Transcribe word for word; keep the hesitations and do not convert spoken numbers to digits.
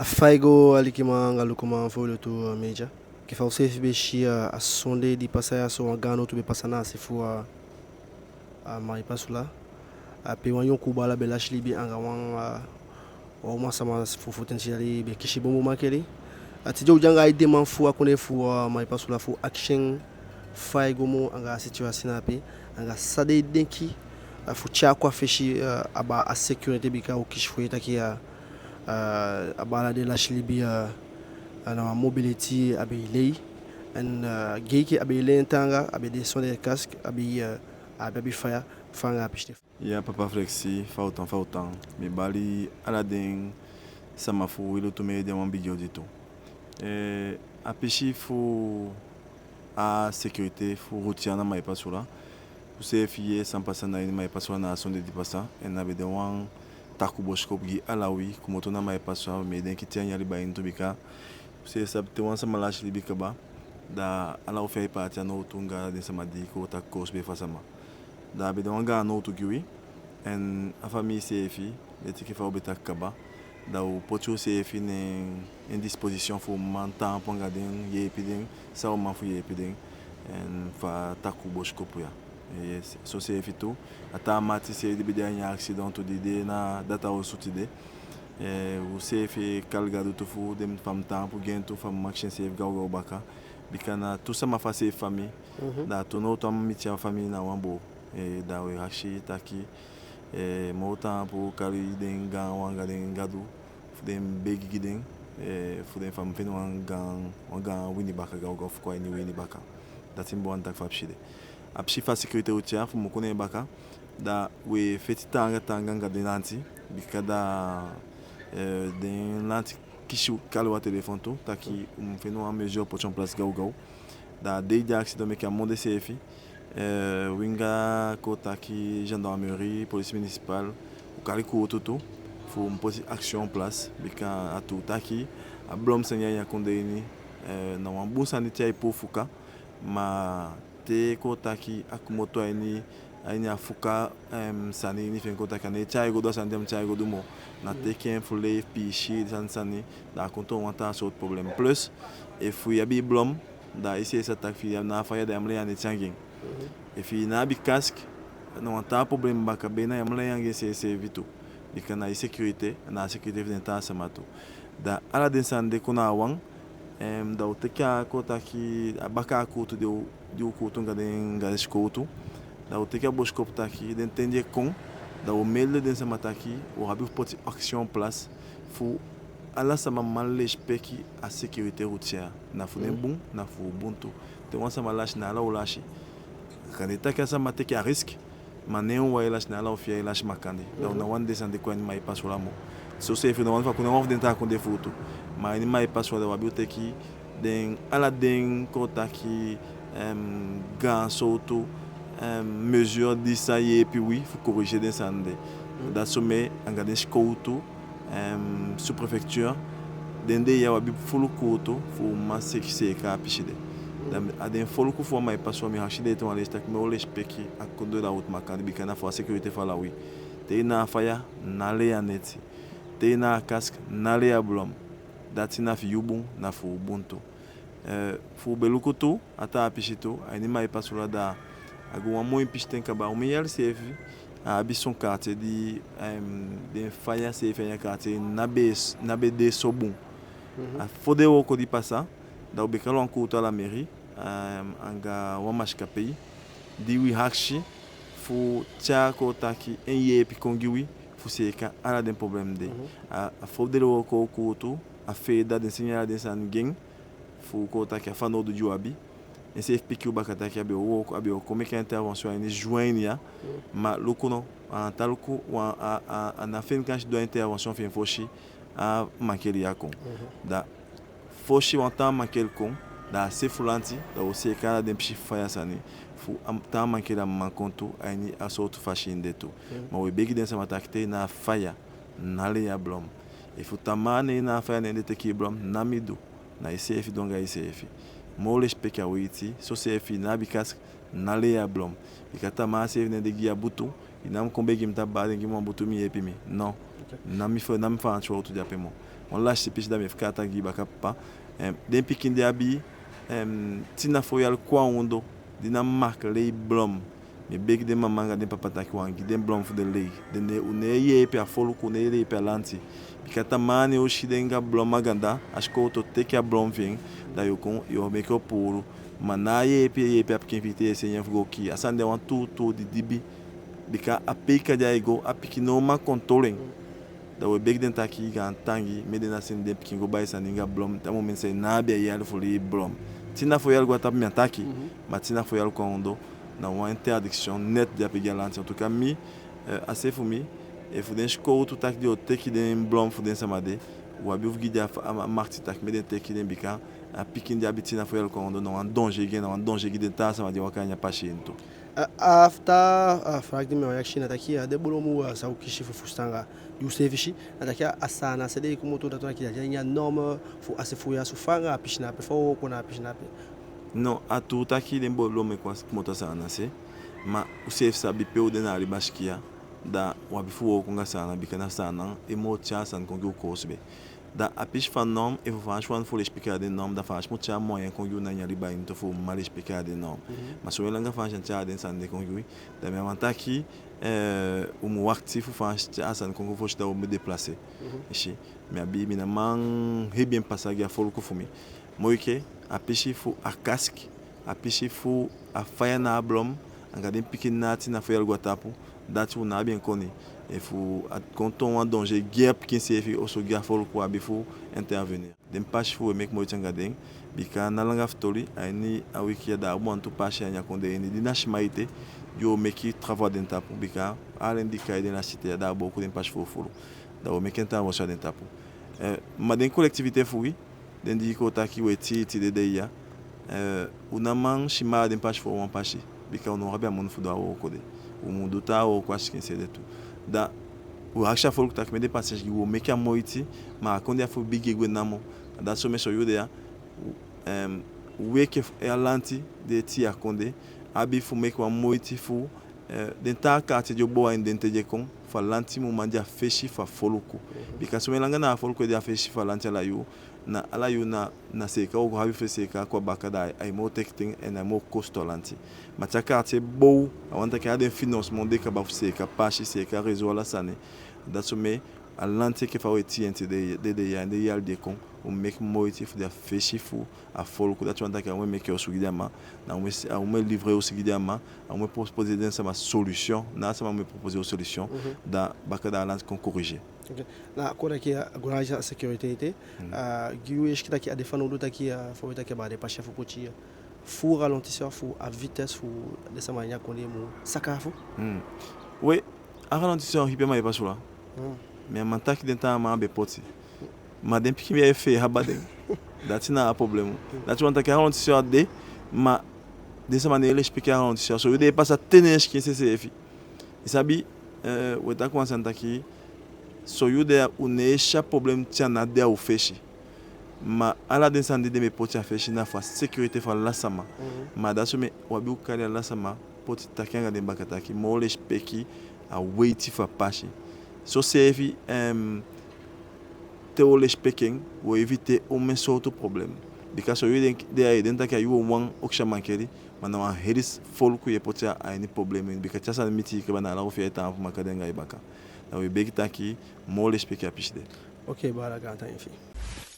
A fa i go, alikiman anga lukuman fu Wi Lutu Media. Enke fa u seefi be si, a, a sonde di pasa ya so, wan gaan nowtu be pasa na a se fu a, a Maripasoula. A pe wan yonku baala be lasi libi anga wan, a, wan uman sama fu fotenti yali be kisi bunbun mankeli. A tide u de anga a edeman fu a kondee fu a Maripasoula fu akisi en fa ai go moo anga a situwasi na ape, anga san den e denki, a, fu tyai kon a fesi, a, abaa a sécurité, bika u kisi fu yee taki, a, a, a baala di lasi libi, a, a na wan mobility a be e lei. En, a, gei enke a be e lei en taanga, a be de sondee casque, a be, a, a be abi faya, fa anga a pisi de. Ya, papa Flexi, fa u tan, fa u tan. Mi bali ala den sama fu Wi Lutu Media wan bigi odi tu. Eh, a pisi fu a sécurité fu routière na Maripasoula. U seefi yee san pasa na ini Maripasoula na a sonde di pasa. En a be de wan takuu bosikopu gi ala wi, komoto na Maripasoula, mi e denki te a ini a liba ini tu, bika u seefi sabi te wan sama lasi libi kaba, da ala u fii ai paati a nowtu anga den sama di kon taki koosube fu a sama. Da a be de wan gaan nowtu gi wi. En a famii seefi, leti enke fa u be taki kaba, da u poti useefi ne en disposition fu u man taampu anga den, yeepi den san u man fu yeepi den. En fu a takuu bosikopu ya. Yes. Soseefi tu, a taa mati seefi di be de a ini a accident tu, di de na data osu tide. Eh, u seefi e kali Gadu tu fu den fa mu taampu gi en tu, fa mu akisi enseefi gawgaw baka. Bika na tu sama fu a seefi famii. Mhm. Da tu nowtu a mu miti a famii na wan boo. Eh, da u e akisi taki, eh, moo taampu kali den gaanwan anga den gadu, fu den begi gi den, eh, fu den fa mu fende wan gaan, wan gaan wini baka gawgaw fu kon a ini wini baka. Dati mi be wani taki fu a pisi de. A pisi fu a sécurité routière fu mu kon na en baka, da u e feti taanga taanga anga den lanti, bika da, eh, den lanti kisi u kali u a telefon tu, taki u mu fende wan mesure poti en place gawgaw. Da a dei di a accident meke, a monde seefi, eh, wi anga kon taki gendarmerie, police municipale, u kali kuutu tu, fu u mu poti action en place, bika a tuu taki a blom sani a ini a kondee ini, eh, na wan bun sani te ai puu fuka, ma te kon taki a komoto a ini, a ini a fuka, em, sani ini fi en, kon taki a ná e tyai go du a sani di a mu tyai go du moo. Na teke en fu lei, piisii, sani sani, da a kon toon wan taa sowtu problème. Plus, efu i abi blom, da i seefi sa taki fi i ná a faya, da i á mu lei a neti anga en. Mhm. Efu i ná abi casque, na wan taa problème baka, be na i á mu lei anga en seefi seefi tu. Bika na i sécurité, na a sécurité fu den taa sama tu. Da ala den sani de kon na a wan, em, da u teke a kon taki a baka a kuutu di u, di u kuutu anga den, anga den sikowtu. Da u teke a bosikopu taki den ten di e kon, da u melde den sama taki u abi fu poti action en place fu ala sama man lesipeki a sécurité routière. Na fu den bun, na fu u bun tu. Te wan sama lasi, na ala u lasi. Kande taki a sama teke a risque, ma ná en wawan e lasi, na ala u fii ai lasi makandii. Da u ná wani den sani de kon a ini Maripasoula moo. Soseefi u ná wani fu a kon na wan fu den taa kondee fu u tu. Ma a ini Maripasoula da u abi fu teke den, ala den kon taki, em, gaan sowtu, em, mesure di sa yeepi wi fu corriger den sani de. Dati so meke anga den sikowtu, em, sous-préfecture, den dei ya u abi foluku tu fu u man seeka, seeka a pisi de. Da a den foluku fu a Maripasoula, mi akisi den ete wan leisi taki meke u lesipeki a code de la route makandii, bika na fu a sécurité fu ala wi. Te i ná a faya, ná lei a neti. Te i ná a casque, ná lei a blom. Dati na fi yu bun, na fu u bun tu. Eh, fu u be luku tu, a taa pisi tu, a ini Maripasoula da a go wan moi pisiten kaba, omen yali seefi, a abi son quartier di, em, den faya seefi a ini a quartier ná be, ná be de so bun. Mhm. A fu den wooko di pasa, da u be kali wan kuutu a la mairie, em, anga wan masikapei, di wi akisi fu tyai kon taki en yeepi kon gi wi, fu seeka ala den problème de. Mhm. A, a fu den wooko kuutu, a fee da den seni ala den sani gi en, fu kon taki a fanowdu di u abi. Enseefi piki u baka taki a be o wooko, a be o kon meke a intervention a ini juin ini ya. Mm. Ma luku no, a ná tan luku, wan, a, a, a ná feni kansi du a intervention fi en fosi a mankeli ya kon. Mhm. Da fosi wan taa mankeli kon, da a se fu lanti, da u o seeka ala den pisi faya sani, fu a taa mankeli á man kon tu a ini a sowtu fasi ini de tu. Mhm. Ma u e begi den sama taki te i ná a faya, ná lei a blom. Efu tamaa ne i ná a faya ne den teke i blom, ná mi du. Na iseefi du anga iseefi. Moo lesipeki a weiti, soseefi i ná abi casque, ná lei a blom. Bika tamaa seefi ne den gi i a butu, i ná mu kon begi mi taki baa, den gi mi wan butu, mi yeepi mi. Non. Ok. Ná mi fa, ná mi fa a wowtu de ape moo. Wan lasi pisi, da mi e fika a taki gi i baka, papa. Em, den pikin di abi, em, tin na fo yali kon a ondoo, di ná mag lei blom, mi e begi den mama anga den papa taki u á gi den blom fu den lei. Den ne, u ná e yeepi a foluku, u ná e yeepi a lanti. Bika tamaa u si den anga blom a ganda, a sikowtu o teke a blom fi en, da yu o kon, yu o meke opuulu. Ma ná yeepi, yeepi a pikin fi i te i e sende en fu go kii. A sani de a wan tuutuu didibi. Bika a peesi di ai go, a pikin ná o man kontole en. Da u e begi den taki gaantangi, meke den ná sende den pikin go bai sani anga blom, te a momenti san i ná abi a yali fu lei blom. Tin na fo yali go a tapu mi á taki, ma tin na fo yali kon a ondoo, na wan interdiction net di a pee gi a lanti. En tout cas, mi, eh, a se fu mi, efu den sikowtu taki den o teke den blom fu den sama de, u abi fu gi den a, a, a makiti taki meke den teke den, bika a pikin di abi tin na fo yali kon a ondoo na wan danger gi en, na wan danger gi den taa sama di e waka a ini a pasi ini tu. A, a taa, a, vraag di mi wani akisi na taki, a, den blom, a, san u kisi fu fusutan anga, di u seefi si, na taki a, a Saanan se den e komoto, dati wani taki dati a ini a norme fu a se fu ya, so fa anga a pisi na ape, fa u o wooko na a pisi na ape. No, a tuu taki den blom e kon a, komoto a Saanan se, ma u seefi sabi pe u de na a liba sikin ya, da u abi fu wooko anga Saanan, bika na Saanan e moo tyai a sani kon gi u koosube. Da a pisi fu a norme, efu Faansi wani fu lesipeki a den norme, da Faansi mu tyai moyen kon gi u na ini a liba ini tu fu u man lesipeki a den norme. Mhm. Ma somen langa Faansi á tyai a den sani de kon gi u, da mi á wani taki, eh, u mu wakiti fu Faansi tyai a sani kon gi u fosi da u mu déplacer. Mhm. I si, mi abi, mi ná man hebi en pasa gi a foluku fu mi. Moo enke a pisi fu a casque, a pisi fu a faya na a blom, anga den pikin na tin na fo yali go a tapu, dati u ná abi en koni. Efu a kon toon wan danger gi a pikin seefi, ofuso gi a foluku, u abi fu intervenir. Den pasi fu u e meke moiti anga den, bika ná langa fu toli, a ini a wiki ya da a abi wantu pasi a ini a kondee ini di ná siman ete, di u o meke travaux a den tapu, bika ala den di kai den lasiti ya da a booko den pasi fu u fulu. Da u o meke intervention a den tapu. Eh, ma den collectivité fu wi, den di kon taki u e tii tide dei ya, eh, u ná man siman ala den pasi fu u a wan pasi, bika u ná abi a moni fu du a wooko de. U mu du taa wooko a sikin se de tu. Da u akisi a foluku taki meke den pasensi gi u, u o meke a moiti, ma a kondee á fu bigi e gwe namo. Dati somen so yuu de ya, u, em, u enke a lanti di e tii a kondee abi fu meke wan moiti fu, eh, den taa quartier di o bow a ini den ten di e kon, fu a lanti mu man de a fesi fu a foluku. Mhm. Bika somen langa na a foluku e de a fesi fu a lanti ala yuu, na ala yuu na, na seeka u o go abi fu seeka kon a baka, da ai moo teke ten, en ai moo kostu a lanti. Ma te a quartier bow, a wani taki a den financement de kaba fu seeka pasi, seeka réseau, ala sani. Dati somen a lanti enke fa u e tii en tide dei ya, den yali di e kon, u mu meke moiti fu de a fesi fu a foluku. Dati wani taki a u mu e meke osu gi den a man, na u mu e, a u mu e livrer osu gi den a man, a u mu e proposer den sama solution, na a sama mu e proposer u solution, mhm, da baka da a lanti kon corriger. Ok. Na kon taki a, a go na a sécurité ete, mm, a, gi u e sikiifi taki a de fanowdu taki, a, fa u e taki, a baka den pasi ya fu poti, a, faux ralentisseur fu a vitesse fu den sama a ini a kondee mu saka afu. Mm. We, a ralentisseur ipi a man e pasa u la. Mm. Mi á man taki den taa man á be poti. Ma den pikin ya e fee aba den. Dati na a problème. Mm. Dati wani taki a ralentisseur de, ma den sama ná e lesipeki a ralentisseur. So yuu de e pasa te neen sikin se seefi. I sabi, eh, u e taki wan sani taki, so yuu de ya u ná e si a problème te a ná de a u fesi. Ma ala den sani di den be poti a fesi na fu a sécurité fu ala sama. Mhm. Ma da somen u abi u kali ala sama, poti taki anga den baka taki moo lesipeki a weiti fu a pasi. Soseefi, em, te u o lesipeki en, u o éviter omen sowtu problème. Bika so yuu de ya, i e denki taki a yu wawan o kisi a mankeli, ma na wan heli foluku i e poti a ini problème ini, bika te a sani miti i kaba na ala u fi ai tan fu makandaa anga i baka. Da u e begi taki moo lesipeki a pisi de. Ok, baala, gaantangi fi i.